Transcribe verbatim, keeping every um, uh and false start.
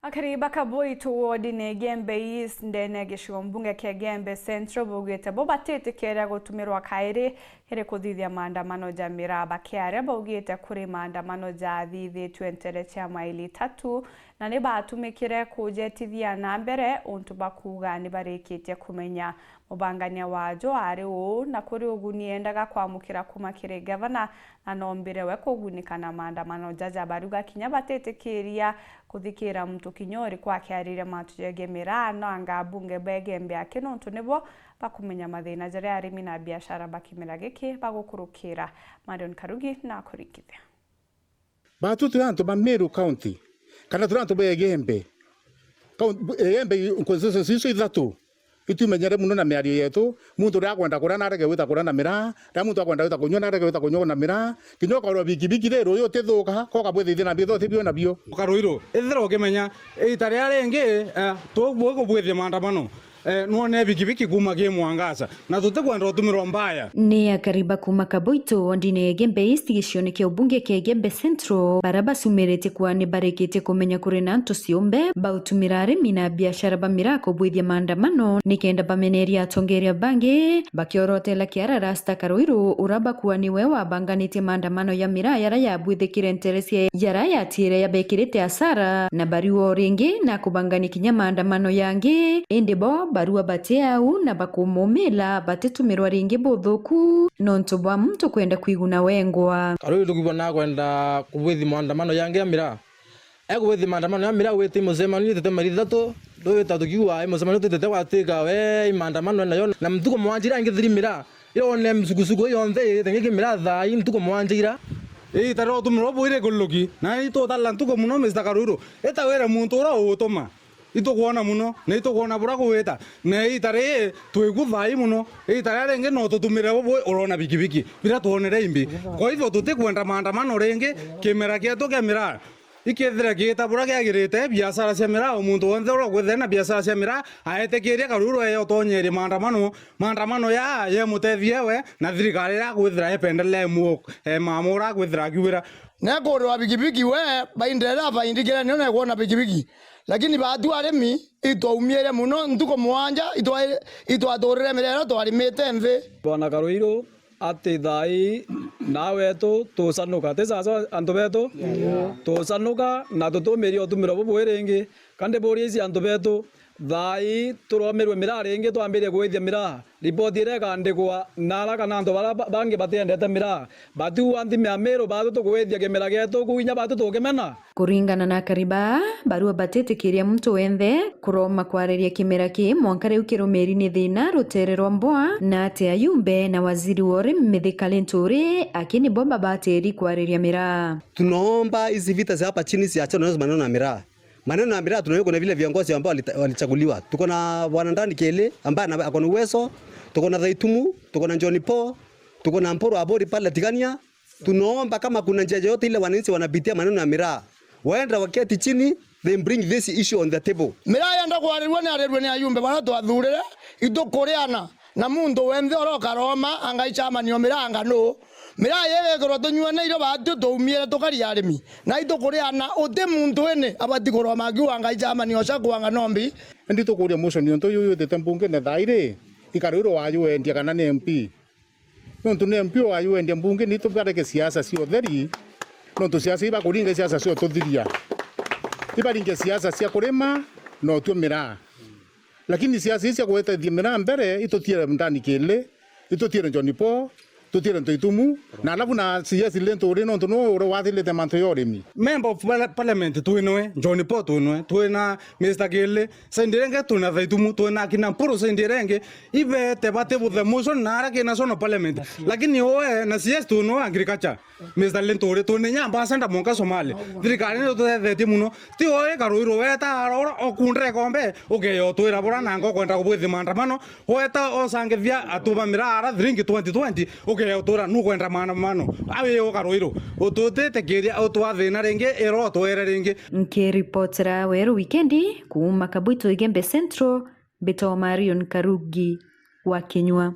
Akari ba Kaboito wodine Igembe East ndene ya gicigo mbunge kia Igembe Central baugite bo batitikiria gutumirwa kairi iri kuthithia maandamano ja miraa, bakiaria baugite kuri maandamano jathithitue ntere cia maili itatu na ni batumikire kujetithia na mbere untu bakuuga ni barikitie kumenya mubangania wajo ari uu, na kuri uguni endaga kwamukira kuma kiri gavana, na nombire we kugunika na maandamano jaja. Baruga kinya batitikiria kuthikira muntu kinya uriku akiariria mantu jegie miraa, no anga abunge ba Igembe aki, nontu nibo bakumenya mathina jaria arimi na biashara ba kimera giki bagukurukira. Marion Karugi nakuringithia. Batu turi antu ba Meru County, kana turi antu ba Igembe. Kaun-, Igembe constituencies icio ithatu itumenyere muno na miario yetu. Muntu uria akwenda kuria narege gwita kuria na miraa, na muntu akwenda gwita kunyua narege gwita kunyua na miraa. Kinya ukarwa bikibiki ri, ruyu utithuka, ko kabwithithia na mbitho utibio nabio. Ukarwirwo, ethira ukimenya, iita riria ringi, eh, tugukubwithia maandamano. Eh, nwone bikibiki kuuma ki mwangaza, na tutikwenda utumirwa mbaya. Ni akari ba kuuma Kaboito, wodine ya Igembe East, gicione kia ubunge kia Igembe Central, baria bacumiritie kuuga ni barikitie kumenya kuri na antu ciumbe bautumira arimi na biashara ba miraa kubwithia maandamano, nikenda bameneria atongeria bangi, bakiorotela kiara Rasta Karuiru, uria bakuuga niwe wabanganitie maandamano ya miraa yaria yabwithikire ntere cia yaria yatiire yabekirite asara, na bariuga o ringi na kubangania kinya maandamano yangi, indi bo barua bati au na bakumumila batitumirwa ringi buthuku nontu bwa muntu kwenda kwiguna wengwa. Karuiru tukiuga nakwenda kubwithi maandamano yangi ya miraa. Ekubwithi maandamano ya miraa witi mucemanio itete maili ithatu, ndwita tukiuga i mucemanio tutete gwatwika we i maandamano nayo, na ntuku mwanja iria ingi thiri miraa. Ira wone misukusuku ii yonthe itheng'e ki miraa thaa ii ntuku mwanja ira. Iita ria utumiro bubu iri kuluki, na itutala ntuku muno, Mister Karuiru. Ita wire muntu uria ugutuma. Itukwona muno, na itukwona buria kugwita. Na iita riri twiku thaa ii muno. Iita riria ringi no tutumire bubu urona bikibiki. Biria twonere imbi. Kwa hivyo tutikwenda maandamano ringi, kimera kietu kia miraa. Ikethira giita buria kiagirite, biashara cia miraa, o muntu wonthe uria ukwithira na biashara cia miraa, aetikiria Karuiru eyo utonyerie maandamano, maandamano ya yemutethie we, na thirikari iria akwithira ependelea imu-, eh, mama uria akwithira akiugira. Nekuurwa bikibiki we, baindere abaindikire nio nekwona bikibiki. Lakini baatu arimi, itwaumiire muno, ntuku mwanja, itwa-, itwaturire miraa iria twarimite nthi. Bwana Karuiru, ati thaa ii nawetu tucanuka. Ti sawa sawa antu betu? Tucanuka na tutumiria utumiro bubu ringi. Ka ndiburie ici antu betu, thaa ii turomirwe miraa ringi twambirie gwithia miraa? Ripoti iria ikandikwa na ara kana antu baria ba-, bangi batiendete miraa, batiua nthime ya Miru, batu tukwithia kimera gietu, ku inya batu tukimena? Kuringana na akari baa, barua batitikiria muntu wenthe kuroma kwariria kimera ki mwanka riu kirumiri ni thina rutere rwa mboa, na ati ayumbe na waziri wa urimi Mithika Linturi aki nibo babatiri kwariria miraa. Tunaomba hizi vita za hapa chini ziachane na maneno ya miraa. Maneno ya miraa tunajua kuna vile viongozi ambao walita-, walichaguliwa. Tuko na bwana Ndani Kele ambaye ana-, ako na uwezo, tuko na Thaitumu, tuko na John Paul, tuko na Mpuru Abori pale Tigania, Tunaomba kama kuna njia yoyote ile wananchi wanapitia maneno ya miraa, waenda waketi chini, they bring this issue on the table. Miraa yenda kwarirua ni arirue ni ayumbe baria twathurire, itukuriana na muntu wenthe uria ukaroma anga ichamanio miraa anga nu. Miraa yegekirwa tunyuane irio baatu tuumiire tukari arimi, na itukuriana uti muntu ini abati kuroma akiuga anga ichamanio cia kuanga nombi. Indi tukuria motion yontu yu yutite mbungene thaa iri, ikarirwa wayu wendia kana ni M P. Nontu ni M P waywendia mbunge, ni tubareke siasa cia utheri, nontu siasa ibakuringa siasa cia ututhiria. Ibaringe siasa cia kurima na utue miraa. Lakini siasa ii cia gwetethia miraa mbere, itutiere Ndani Kili, itutiere John Paul, tutiere Ntoitumu, na alafu na C S Linturi, nontu nuu uria wathilite mantu ya urimi. Member of Parlia-, Parliament twinoe, John Paul twinoe, twina Mister Kili, Saindi iria ingi twina Thaitumu, twina akina Mpuru saindi iria ingi, ibete bati buthe motion na ara ki National Parliament. Lakini oe na C S twina agriculture, Mister Linturi, twina inya ambassador mwanka Somali. Thirikari ni tutethetie muno. Ti oe Karuiru weta ara ura okundire kombe, ukeya utwira bura nanga ukwenda kubwithi maandamano, weta osangithia atu ba miraa ara thiringi twenty twenty, ukeya utwira nukwenda maandamano. Awi uka Ruiru, ututitikiria utwathina ringi, iro utwere ringi. Nkiripotera Weru Wikendi kuuma Kabuito Igembe Central, mbitwa Marion Karugi wa Kinyua.